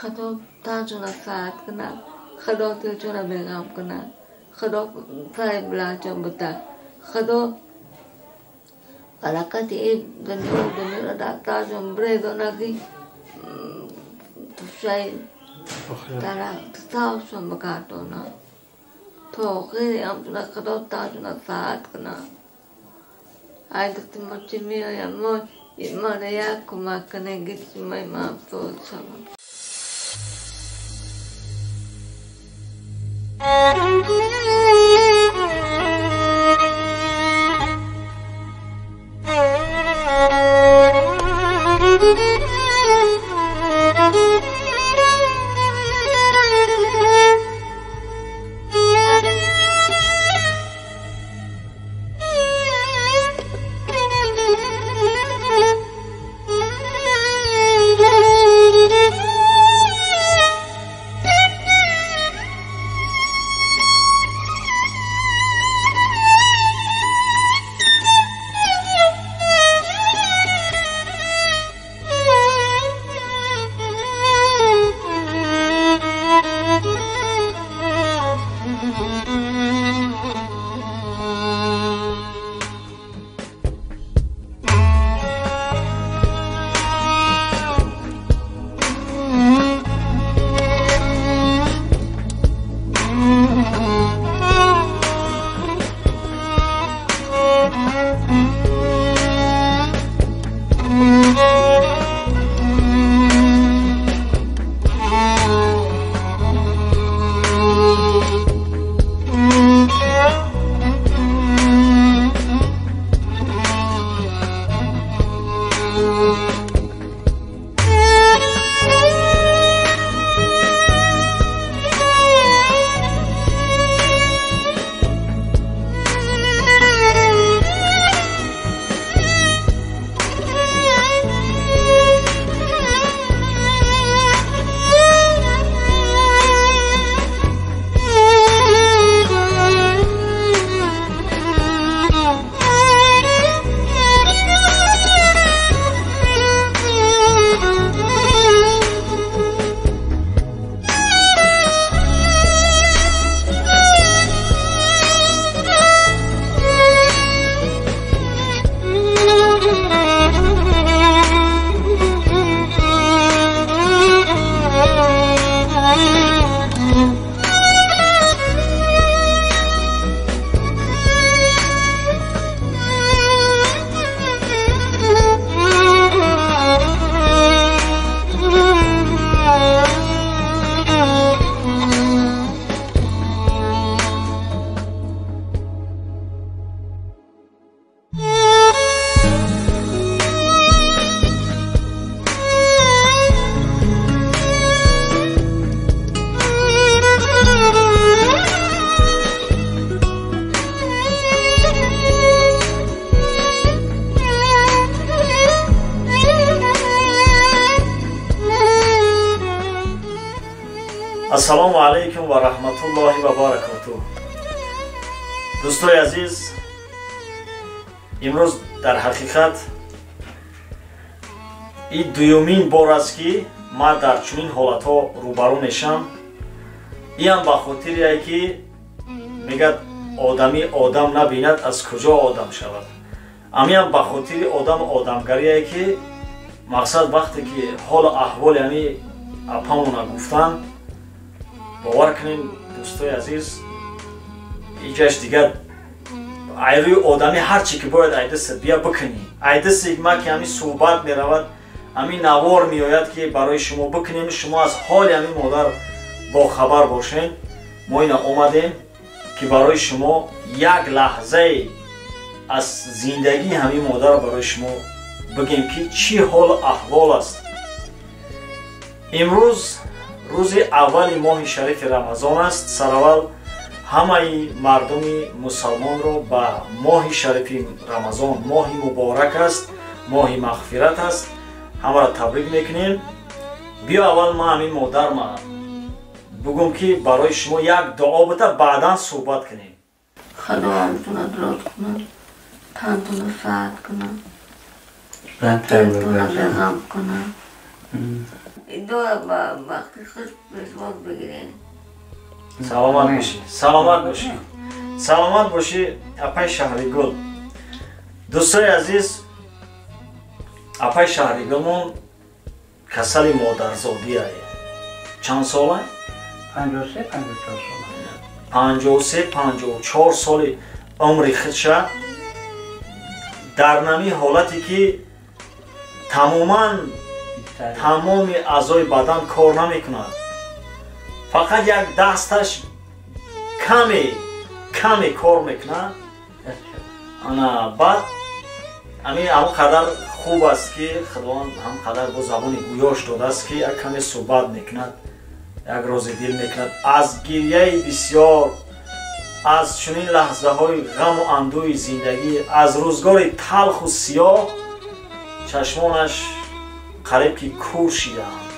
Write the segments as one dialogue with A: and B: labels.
A: Худо танҷона саат кунад, Худо дилҷона беғам кунад, Худо сари баландҷон буда, Худо баракати ин дунё дунёро дар сарҷон бирезонад, ки тушаи дарахтсавшон бигардонад. То охири ҳамчуна Худо танҷона саат кунад. Ай дасти мо чӣ меояд? Мо мора як кӯмак кунем, ки чишмои ман соз шавад.
B: Ассалому алайкум ва раҳматуллоҳи ва баракотуҳ. Дӯстои азиз, имрӯз дар ҳақиқат ин дуюмин бор аст, ки ман дар чунин ҳолатҳо рӯбарӯ мешам. Иам ба хотире, ки мегӯяд одамӣ одам набинад, аз куҷо одам шавад. Амиам ба хотири одаму одамгарие, ки мақсад вақте ки ҳолу аҳволи ами апамона гуфтанд, бовар кунем, дӯстои азиз, иҷаш дигар айрӯи одамӣ ҳар чӣ ки бояд айдиса бия бикунӣ. Айдиси ма ки ҳамин суҳбат меравад, ҳамин навор меояд, ки барои шумо бикунем, шумо аз ҳоли ҳамин модар бохабар бошед. Мо ина омадем, ки барои шумо як лаҳзае аз зиндагии ҳамин модар барои шумо бигем, ки чӣ ҳолу аҳвол аст. Имрӯз рӯзи аввали моҳи шарифи Рамазон аст. Сараввал ҳамаи мардуми мусалмонро ба моҳи шарифи Рамазон, моҳи муборак аст, моҳи мағфират аст, ҳамаро табрик мекунем. Биё аввал ман ҳамин модарма бугум, ки барои шумо як дуо бита, баъдан суҳбат кунем.
A: Худо ҳамтона дуроз кунад, тантона саат кунад, дилтона беғам кунад. Идора ба вақти худ пешвоз бигирем.
B: Саломат бошӣ, саломат бошӣ, саломат бошӣ, апай Шаҳригул. Дӯстои азиз, апай Шаҳригулмон касали модарзодиае. Чанд сола?
C: 53, 54 сола.
B: 53, 54 соли умри худша дар нами ҳолате ки тамоман тамоми аъзои бадан кор намекунад, фақат як дасташ каме каме кор мекунад. Ана баъд ами ҳамон қадар хуб аст, ки Худованд ҳам қадар бо забони гӯёш додааст, ки як каме суҳбат мекунад, як рози дил мекунад. Аз гирьяи бисёр, аз чунин лаҳзаҳои ғаму андӯҳи зиндагӣ, аз рӯзгори талху сиёҳ чашмонаш қариб ки кур шидаанд.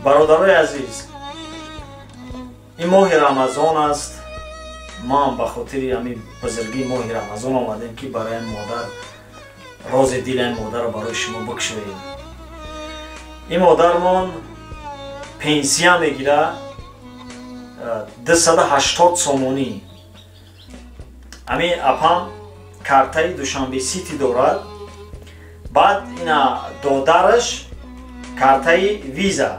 B: Бародарои азиз, ин моҳи Рамазон аст. Ман ба хотири ҳамин бузургии моҳи Рамазон омадем, ки барои модар рози дили ин модарро барои шумо бикушоем. Ин модармон пенсия мегирад 280 сомонӣ. Ҳамин апам картаи Душанбе Сити дорад, баъд ина додараш картаи Виза,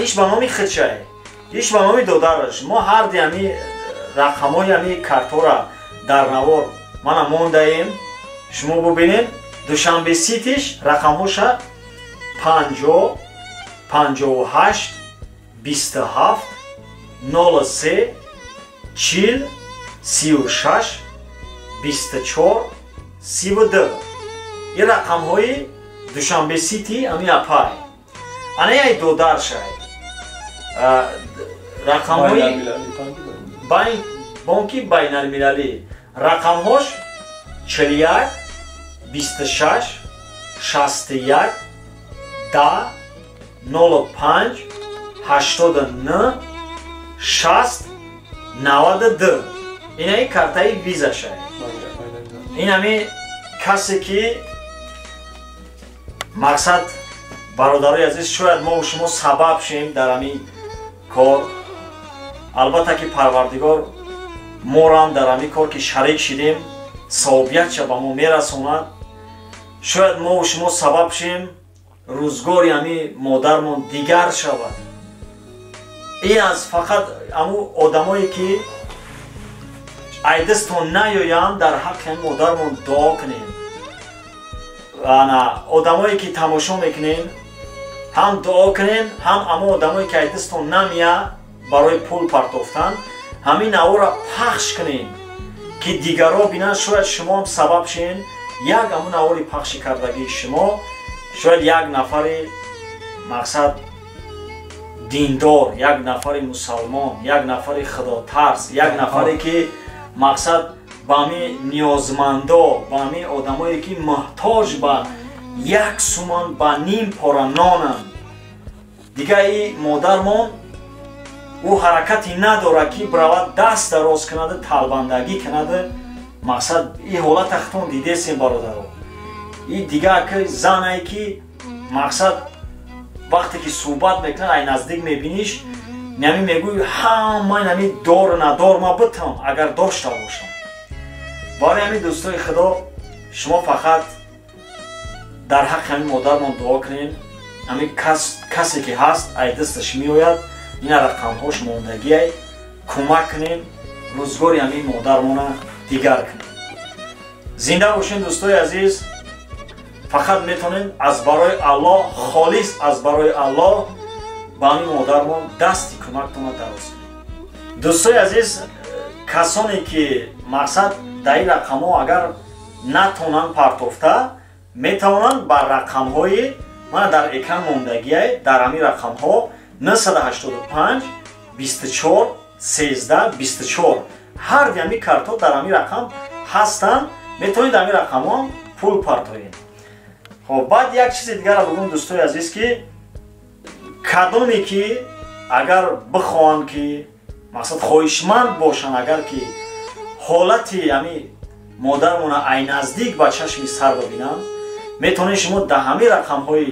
B: иш ба номи худшае, иш ба номи додараш. Мо ҳарди ҳами рақамҳои ҳами картҳоро дар навор мана мондаем, шумо бубинед. Душанбе Ситиш рақамҳоша 50 58 27 03 40 36 24 32. Ин рақамҳои Душанбе Сити ами апай. Ана яй додаршай рақамҳои бонки байналмилалӣ, рақамҳош 41 26 61 10 05 89 60 92. Инаи картаи Визашай. Ин ҳами касе ки мақсад, бародарои азиз, шояд мо шумо сабаб шем дар ҳамин кор. Албатта ки Парвардигор морам дар ҳамин кор ки шарик шидем, савобиятша ба мо мерасонад. Шояд мо шумо сабаб шем, рӯзгори ҳамин модармон дигар шавад. Ин аз фақат ҳамун одамое ки айдастон наёянд, дар ҳаққи ҳамин модармон дуо кунем. Ана одамое ки тамошо мекунем, ҳам дуо кунем, ҳам ҳамон одамое ки айдастон намея барои пул партофтан, ҳамин навора пахш кунем, ки дигарро бинанд. Шояд шумоам сабаб шен. Як ҳамун навори пахши кардагии шумо шояд як нафари мақсад диндор, як нафари мусалмон, як нафари худотарс, як нафаре ки мақсад ба ҳами ниёзмандо, ба ҳами одамое ки муҳтоҷ ба як суман, ба ним пора нонанд. Дига и модармон ӯ ҳаракате надорад, ки биравад, даст дароз кунаду талбандагӣ кунаду. Мақсад, и ҳолата худтон дидесем, бародаро. И дига ки занае ки мақсад вақте ки суҳбат мекунад, ай наздик мебиниш, нами мегӯй: ҳамаи нами дор надор ма битам, агар дошта бошам. Барои ҳамин, дӯстои худо, шумо фақат дар ҳаққи ҳамин модармон дуо кунем. Ҳамин касе ки ҳаст, ай дасташ меояд, ина рақамҳош мондагиай, кӯмак кунем, рӯзгори ҳамин модармона дигар кунем. Зинда бошем, дӯстои азиз. Фақат метавонем аз барои Аллоҳ, холис аз барои Аллоҳ ба ҳамин модармон дасти кӯмактона дароз кунем. Дӯстои азиз, касоне ки мақсад дар ин рақамҳо агар натонанд партофта, метавонанд ба рақамҳои мана дар экран мондагиай, дар ҳамин рақамҳо 985 24 13 24, ҳар ҳамин картҳо дар ҳамин рақам ҳастанд, метавонед дар ҳамин рақамҳо пул партоед. Хоб, баъд як чизи дигарро бигӯм, дӯстои азиз, ки кадоме ки агар бихоҳанд, ки мақсад хоҳишманд бошанд, агар ки ҳолати ҳами модармона ай наздик ба чашми сар бибинанд, метавонед шумо дар ҳамин рақамҳои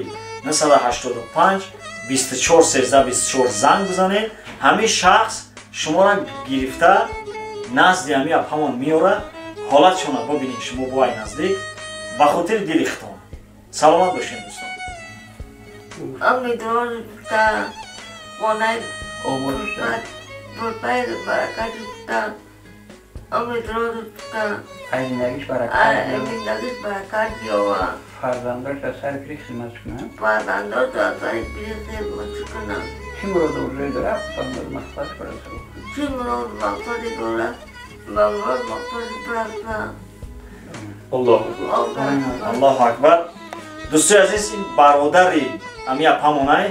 B: 985 24 13 24 занг бизанед. Ҳамин шахс шуморо гирифта назди ҳамин апамон меорад, ҳолатшонро бибинед шумо бо ай наздик, ба хотири дили хитон. Саломат бошед дӯстон.
C: Фарзандош аз сари пири хизмат кунанд.
A: Фарзандош аз сари пири хизмат кунанд.
C: Чӣ муроду орзуе дорад? Ба мурод мақсад бирасад.
A: Чӣ муроду мақсаде дорад? Ба мурод мақсаде бирасад.
B: Аллоҳу акбар. Дӯстои азиз, ин бародари ами апамонай,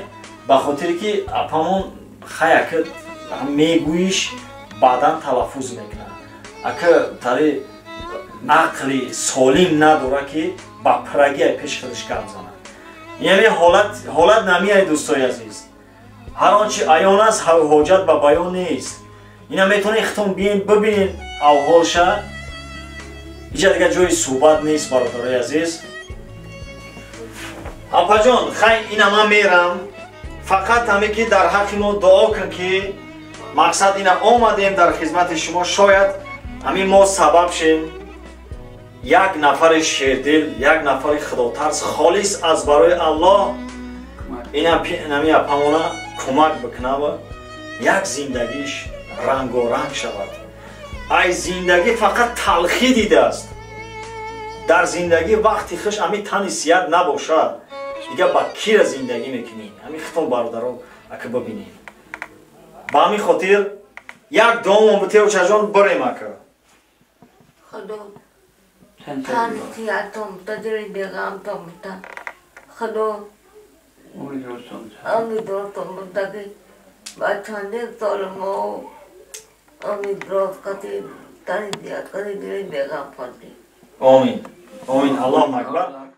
B: ба хотире ки апамон хаяка мегӯиш баъдан талаффуз мекунад. Ака тари ақли солим надора ки ба пирагиай пеши худаш гап занад. Яъне ҳолат намеяй дӯстои азиз. Ҳар он чи аён аст, ҳоҷат ба баён нест. Ина метавонед хитон биен бибинед авҳолша. Иҷа дигар ҷои суҳбат нест бародарои азиз. Апаҷон, хай ина ман мерам. Фақат ҳаме ки дар ҳаққи мо дуо кун ки мақсад ина омадем дар хизмати шумо, шояд ҳамин мо сабаб шем як нафари шердил, як нафари худотарс холис аз барои Аллоҳ инами апамона кӯмак бикунава, як зиндагиш рангоранг шавад. Ай зиндагӣ фақат талхӣ дидааст. Дар зиндагӣ вақти хуш ами тани сиҳат набошад, дигар ба кира зиндагӣ мекунӣ? Ҳамин хитон бародарон ака бибинед. Ба ҳамин хотир як дуомон битеочаҷон бирем ака.
A: Худо тани сиҳатон бута, дили беғамтон бута. Худо умри дурустон бута ки ба чандин соли мо умри дуруст кати тани сиҳат кати дили беғам кати.
B: Омин. Омин. Аллоҳу акбар.